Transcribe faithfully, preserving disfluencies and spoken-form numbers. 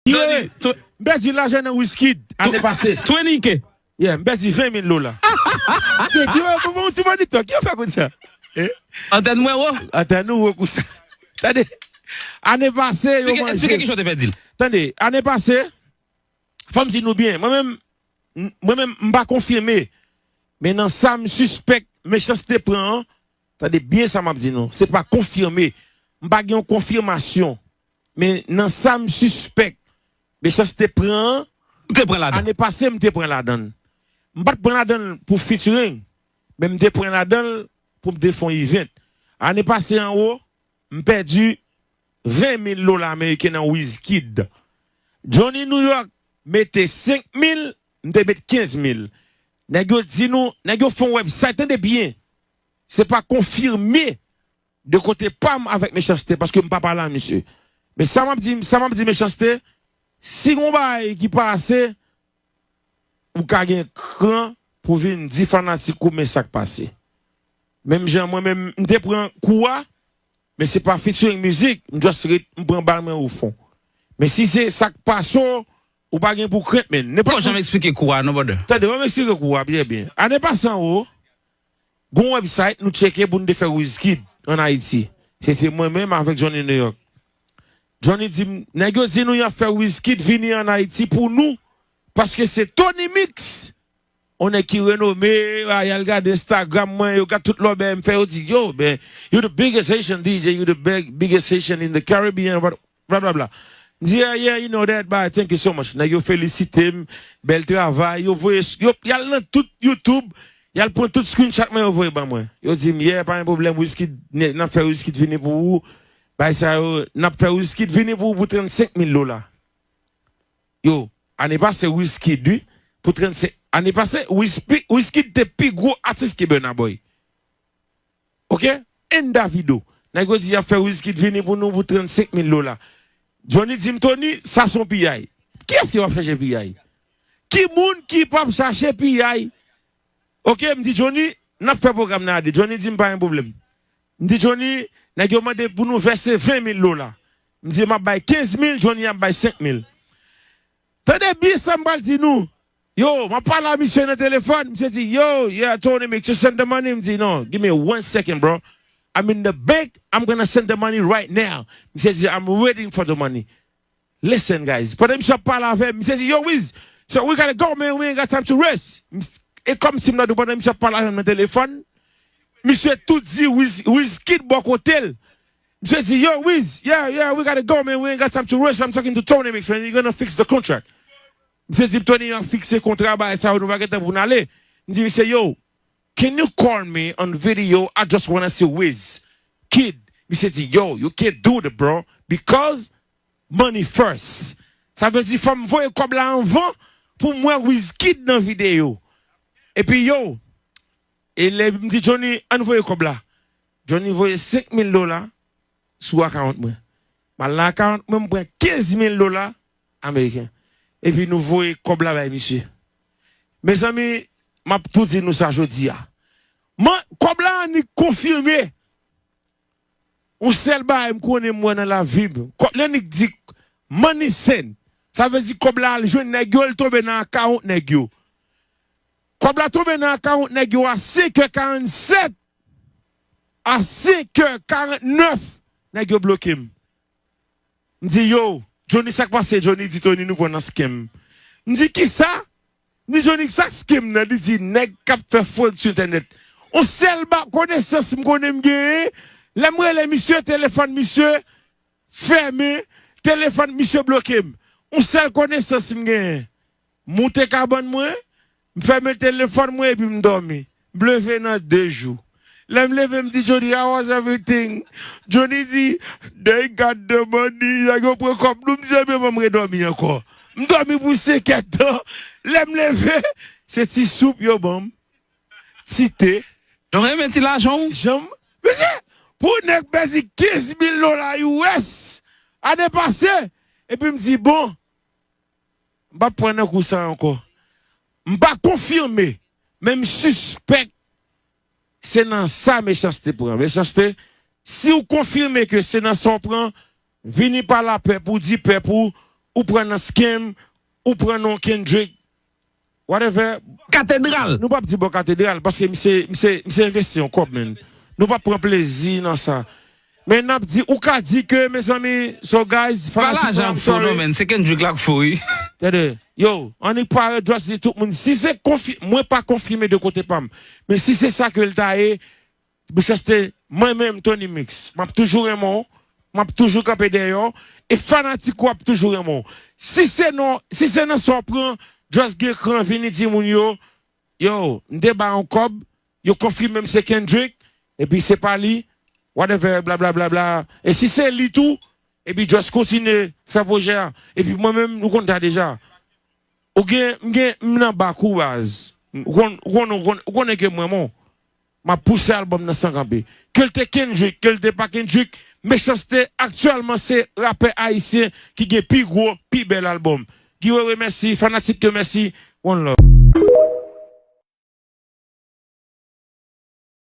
Yo, m pèdi lajan nan Wizkid ane pase. Twinike. Yeah, m pèdi ven mil dola. Yo, bon, bon, ti monitò, ki yo fè konn sa? Eh? Antèn mwen wo. Antèn nou wo konsa. Tande, ane pase, yo manje. Eksplike ki jan w te pèdi l. Tande, ane pase, fò m di nou byen, mwen menm, m- mwen menm, m pa konfime. Men nan sa m sispèk, Mechanste pran an, tande byen sa m ap di nou. Se pa konfime. M pa gen yon konfimasyon. Men nan sa m sispèk, Mechanste pran an, Ou te pran ladan. Ane pase, m te pran ladan l. M pa t pran ladan l pou featuring, men m te pran ladan l pou m te fè yon event. Ane pase anwo, m pèdi ven mil dola ameriken nan Wizkid. Johnny New York mete senk mil, m te met kenz mil. Nèg yo di nou, nèg yo fè yon website, tande byen. Se pa konfime de kote pa m avèk Mechanste, paske m pa pale a misye. Men sa m ap di, sa m ap di Mechanste, si gon bagay ki pase, ou ka gen kran pou vin di fanatik ou men sa k pase. Menm jan mwen menm, m te pran kou a, men se pa featuring mizik, m just ret, m pran bal mwen o fon. Men si se sa k pase w, ou pa gen pou krent, men nenpòt. Bon, jan m eksplike kou a, non, brother. Tande, ban m eksplike kou a byen, byen. Ane pase anwo, gon website nou tcheke pou nou te fè Wizkid ann Ayiti. Se te mwen menm avèk Johnny New York. Johnny di m, nèg yo di nou y ap fè Wizkid vini ann Ayiti pou nou, paske se Tony Mix. On nèg ki renome, a, y al gade Instagram mwen, yo gade tout lòbèy m fè, yo di, yo, ben, you the biggest Haitian D J, you the big, biggest Haitian in the Caribbean, bla, bla, bla. M di, yeah, yeah, you know that, but thank you so much. Nèg yo felisite m, bèl travay, yo voye, yo, y al nan tout YouTube, y al pran tout screenshot mwen, yo voye ban mwen. Yo di m, yeah, pa gen pwoblèm, Wizkid, n ap fè Wizkid vini pou ou, bay sa yo, n ap fè Wizkid vini pou ou pou trannsenk mil dola. Yo, ane pase Wizkid, wi, pou trannsenk, ane pase, Wizpi- Wizkid te pi gwo atis ke Burna Boy. Ok? And Davido. Nèg yo di y ap fè Wizkid vini pou nou pou trannsenk mil dola. Johnny di m, Tony, sa se yon piyay. Kiyès ki p ap chache piyay? Ki moun ki p ap chache piyay? Ok, m di Johnny, n ap fè pwogram nan a de. Johnny di m pa gen pwoblèm. M di Johnny, nèg yo mande pou nou vèse ven mil dola. M di m ap bay kenz mil, Johnny ap bay senk mil. Tande byen sa m pral di nou. Yo, m ap pale a misye nan telefòn. Misye di, yo, yeah, Tony, make sure send the money. M di, no, give me one second, bro. I'm in the bank. I'm gonna send the money right now. Misye di, I'm waiting for the money. Listen, guys. Pandan misye ap pale avè m, misye di, yo, Wiz, so we gotta go, man. We ain't got time to rest. E kòmsi m ta di w pandan misye ap pale avè m nan telefòn, misye tou di Wiz, Wizkid bò kote l. Misye di, yo, Wiz, yeah, yeah, we gotta go, man. We ain't got time to rest. I'm talking to Tony Mix, man. You're gonna fix the contract. Misye di m, Tony, n ap fikse kontra, bagay sa yo, nou pa gen tan pou n ale. M di misye, yo, can you call me on video? I just wanna see Wiz Kid. Misye di, yo, you can't do that, bro, because money first. Sa vle di, fò m voye kòb la anvan pou m wè Wizkid nan videyo. Epi, yo, e lè m di Johnny, ann voye kòb la. Johnny voye senk mil dola sou account mwen. M al nan account mwen, m pran kenz mil dola ameriken. Epi nou voye kòb la bay misye. Mezanmi, m ap tou di nou sa jodi a. Man, kòb la annik konfime. Yon sèl bagay m konnen m wè nan lavi m. Kò- Lè annik di money send. Sa vle di kòb la al jwenn nèg yo, l tonbe nan account nèg yo. Kòb la tonbe nan account nèg yo a senk è karannsèt. A senk è karantnèf, nèg yo bloke m. M di, yo, Johnny, sa k pase? Johnny di, Tony, nou pran nan scam. M di, kisa? M di, Johnny, sa k scam nan? Li di, nèg k ap fè fwod sou entènèt. On sèl ba konesans m konnen m genyen, lè m rele misye, telefòn misye fèmen, telefòn misye bloke m. On sèl konesans m genyen. Moute kabann mwen, m fèmen telefòn mwen epi m dòmi. M leve nan de jou. Lè m leve, m di Johnny, how was everything? Johnny di, they got the money. Nèg yo pran kòb nou, m di, ebyen, ban m redòmi ankò. M dòmi pou senk èdtan. Lè m leve, se ti soup yo ban m. Ti te. Yo renmen ti lajan w. Janm. Mesye, pou nèg pèdi kenz mil dola U S ane pase, epi m di, bon, m p ap pran nan kou sa ankò. M pa konfime, men m sispèk se nan sa Mechanste pran. Mechanste, si w konfime ke se nan sa w pran, vini pale a pèp ou, di pèp ou, ou pran nan scam, ou pran nan Kendrick, whatever. Katedral. Nou p ap di bò katedral, paske misye, misye, misye envesti yon kòb, men. Nou p ap pran plezi nan sa. Men n ap di, ou ka di ke, mezanmi, so guys, Pa lajan k fo non, men. Se Kendrick la k fo, wi. Tande, yo, annik pare just di tout moun. Si se konfi, mwen pa konfime de kote pa m. Men si se sa ke l ta ye, Mechanste, mwen menm, Tony Mix, m ap toujou renmen w, m ap toujou kanpe dèyè w, e fanatik ou ap toujou renmen w. Si se non, si se nan sa w pran, just gen kran vini di moun yo, yo, m te ba yon kòb, yo konfime m se Kendrick, epi se pa li, whatever, bla bla bla bla. E si se li tou, epi just kontinye fè pwojè a. Epi mwen menm, nou konn sa deja. Ou gen, m gen, m nan bak ou baz. Ou konn, ou konn, ou konn, ou konnen ke mwen, mon. M ap pouse albòm nan san kanpe. Ke l te Kendrick, ke l te pa Kendrick, Mechanste aktyèlman se rapè ayisyen ki gen pi gwo, pi bèl albòm. Guy Wewe, mèsi. Fanatik yo, mèsi. One love.